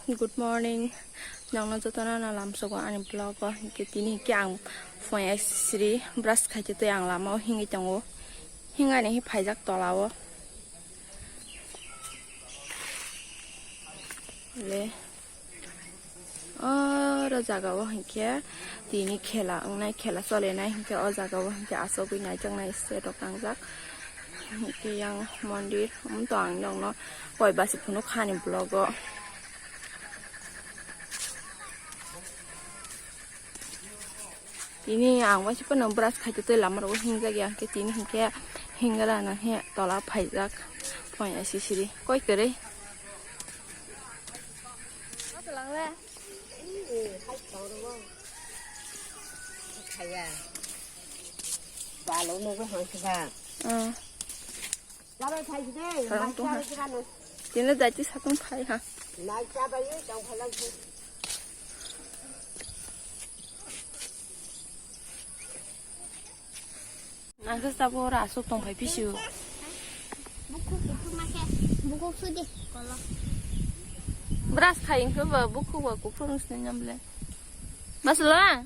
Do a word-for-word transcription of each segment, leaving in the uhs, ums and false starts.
Good morning. Nokno jotono no lamsogo ani vlog o. Hinkhe tini hinkhe ang phone S three brush khaitwi twi ang lama o hingwi tongo. Hingani hi phaijak tola o. Le. Oro jaga o hinkhe tini khela wngnai, khela cholenai hinkhe o jaga o hinkhe achugwi naijaknai stage rok tangjak. Hinkhe yang mondir, um, to ang nokno koi basi phunuk hani vlog o. Tini ang waisa phano brush khaitwi twi lama rogo hingjak ya, hinkhe tini hinkhe hingra na he tola phaijak. Phone S three koi kwrwi. Kaya. Balo nunggu hangsi ba. Ah. Sabai phai de, sarong mai tong ha. Sabai jira no. Tini dati satung phai ha. Nai sabai tong phai lang si. Nangkhe sabo ora asuk tong phai pisu. Bukhuk kuphur ma khe. Bukhuk sudi kolo. Brush khai wngkhe ba bukhuk ba kuphur wngsi nai nang ble. Masala?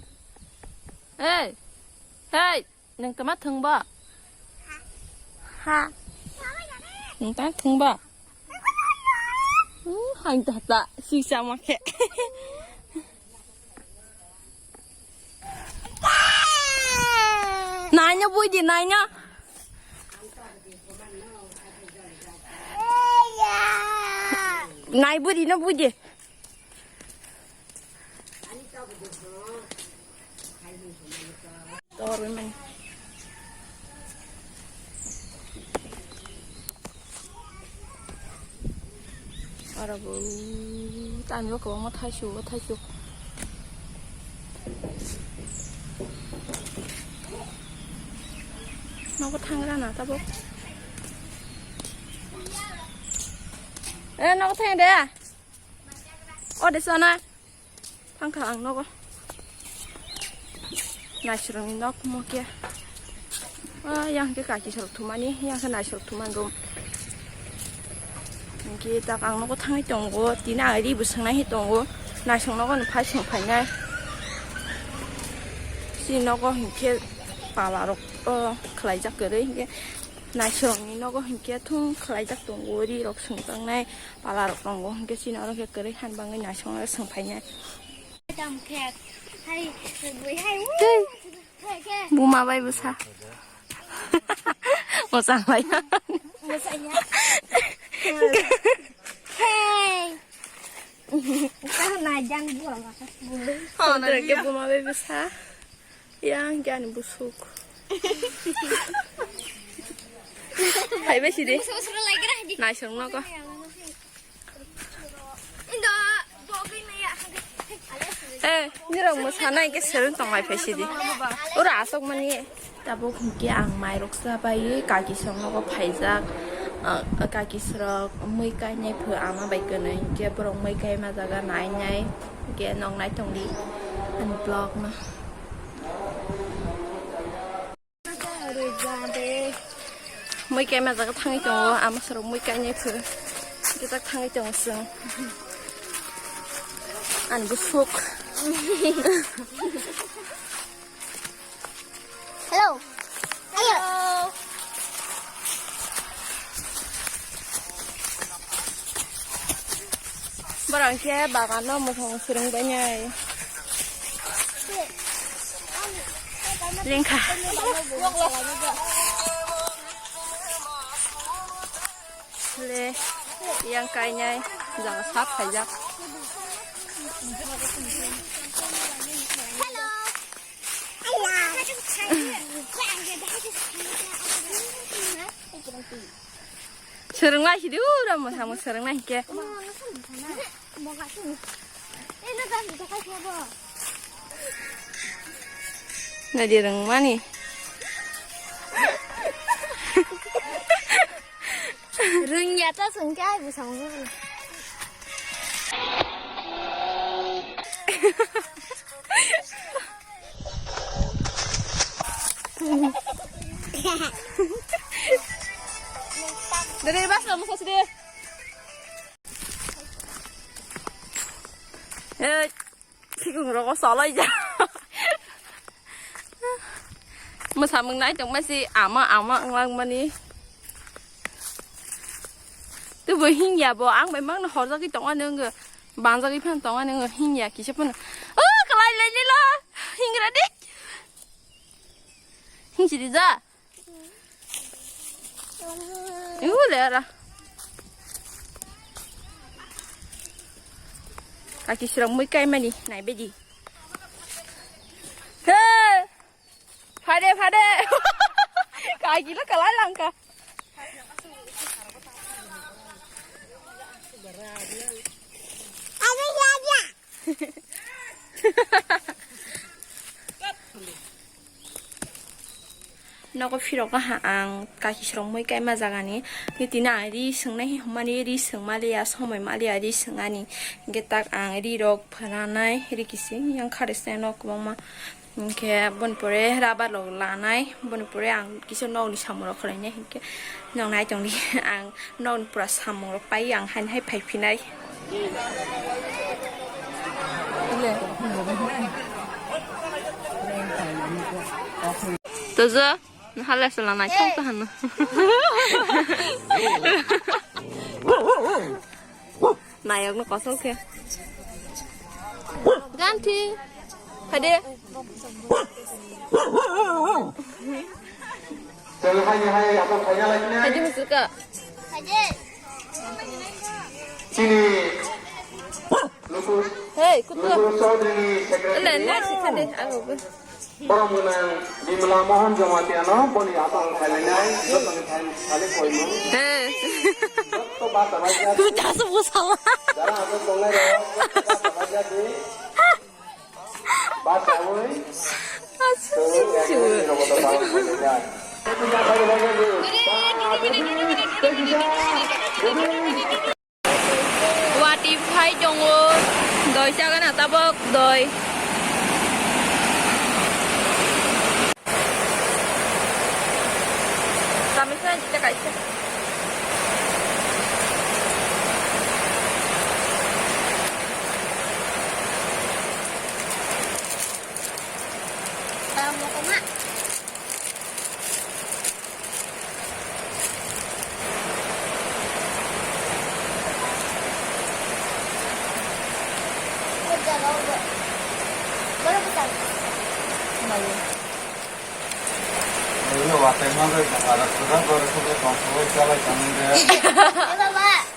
Hey! Hey! Nwng tama thwngba? Ha. Nwng tama thwngba? Hmm, hang ta ta, si sama khe. Naina buidi, naina. Nai buidi, no buidi. Torwi mani. Oro bo tani o kwbangma thaisu, o thaisu. Nogo thangra na tabuk. Eh, nogo thang de. O de sana. Thangkha ang nogo. Naisrwngni nok mo khe. Ah, yang khe kaki sorok thumani, yang khe naisrwng thumani room. Hingke tak ang nogo thangwi tongo, tini ang ri bo swngnai hi tongo. Naisrwng nogo ni phai song phainai. Chini nogo hingke pala rok, oh, khlaijak kwrwi hingke. Naisrwngni nogo hingke thung khlaijak tongo, ri rok songjaknai pala rok tongo, hingke chini oro khe kwrwi han bangwi naisrwng oro song phainai. Tam khe, hai, bui hai, hai khe. Buma bai bwsa. Mochang bai. Mochang ya. Hey. Kau na jang bua maka bulu. Oh, na jang buma bai bwsa. Yang khe ani busuk. Phaibai sidi. Naisong nogo. Eh, nirok mwsanai khe sereng tongmai phai sidi. Oro asok mani. Tabuk hinkhe ang mairok chabai kaki song nogo phaijak. Ah, kaki srok mui kainai phu ama bai kwnwi hinkhe borok mui kaima jaga nainai. Hinkhe nok naitongdi ani vlog no. Mui kaima jaga thangwi tongo, ama sorok mui kainai phu. Kitak thangwi tongo chwng. Ani busuk. Hello. Hello. Borok khe bagano muthung swrwng bainai. Lengkha. Le, yang kainai, jaga sap khaijak. Swrwng lai sidi, ura mwsamo swrwng lai hinkhe. Nadi rwngmani. Rwngya ta swngkhe ai bwskango. Dede bas kamu sasri. Eh, sikung rogo solai ja. Mwsamung nai tongma si ama, ama wnglang mani. Tubo hingya bo, ang bai mangno horjagwi tongani wngkha. Banjagwi phan tongani wngkha, hingya kisa phano. Oh, kalai lai nilo. Hingra dik. Hingsi di ja. Iu le ara. Kaki sirok mui kai mani, nai bedi. He! Phade, phade! Kaki lo kalai langka. Nogo phirok aha ang kaki srok mui kaima jagani. Tini ang ri swngnai hwnmani ri swngmaliya, somoi maliya ri swngani. Hingke tak ang ri rok phranai, ri kising yang khare se nok kwbangma. Hingke boni pore rubber rok lanai, boni pore ang kisa nokni samung rok khwlainai, hingke nok nai tongdi ang. Nokni pura samung rok pai, ang haino hai phai phinai. Tojo, hala sala nai thok ta hano. Nayok no kosol khe. Ganti. Hade. Chwng haini hai aswk khaina lai sinai. Hade musuka. Chini luku, hey, kutu. Luku Chaudhary ni secretary. Ele, nasi khade, ang obo. Borom gwnang Bimla Mohan Jamatia no boni aswk khainai, jotoni khai khali koimung. Hey. Jotto bata bai ja. Kutu aswk bwsala. Jara aswk tongnai rok, jotto bata bai ja di. Wati phai tongo, doi chagana tabok doi. Kami sana jita kaisa. Tama koma.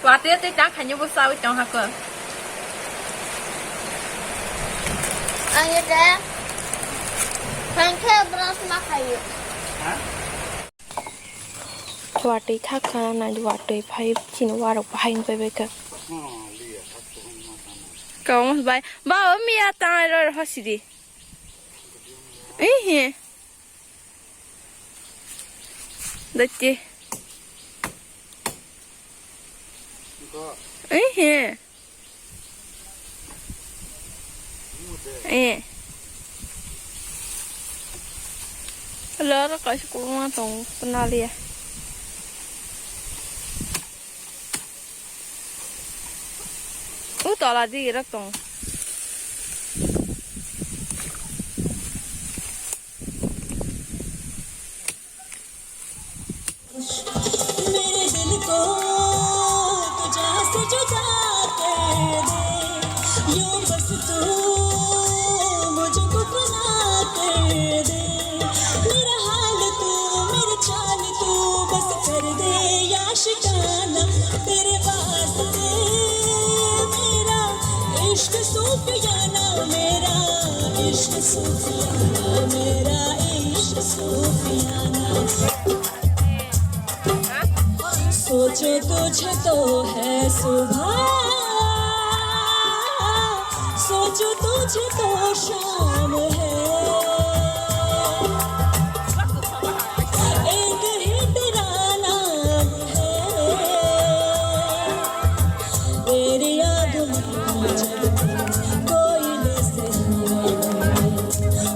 Watwi tei ta khaini bo chawi tong hakhe. Ang ete, phai khe brush ma khaio. Watwi thak kha, nai watwi phai chini warok bahai wng pai bai kha. Kau mas bai, ba o miya tangai ro ro hosidi. Ehe. Dati. Ehe. Eh. Loro kaisa kwbangma tongo, kwnalia. O tola digirak tongo. मेरे दिल को तुझे से जुदा कर दे, यूं बस तू मुझको फना कर दे। मेरा हाल तू, मेरी चाल तू बस कर दे आशिकाना। तेरे वास्ते मेरा इश्क सूफियाना, मेरा इश्क सूफियाना, मेरा इश्क सूफियाना। सोचो तुझे तो है सुबह, सोचो तुझे तो शाम है। एक ही तेरा नाम है। तेरी याद में जब कोई ले से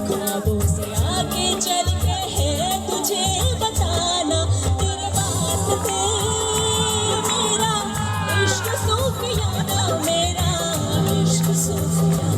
ख्वाबों से आगे चल के है तुझे बताना। तेरे वास्ते मेरा इश्क सूफियाना, मेरा इश्क सूफियाना।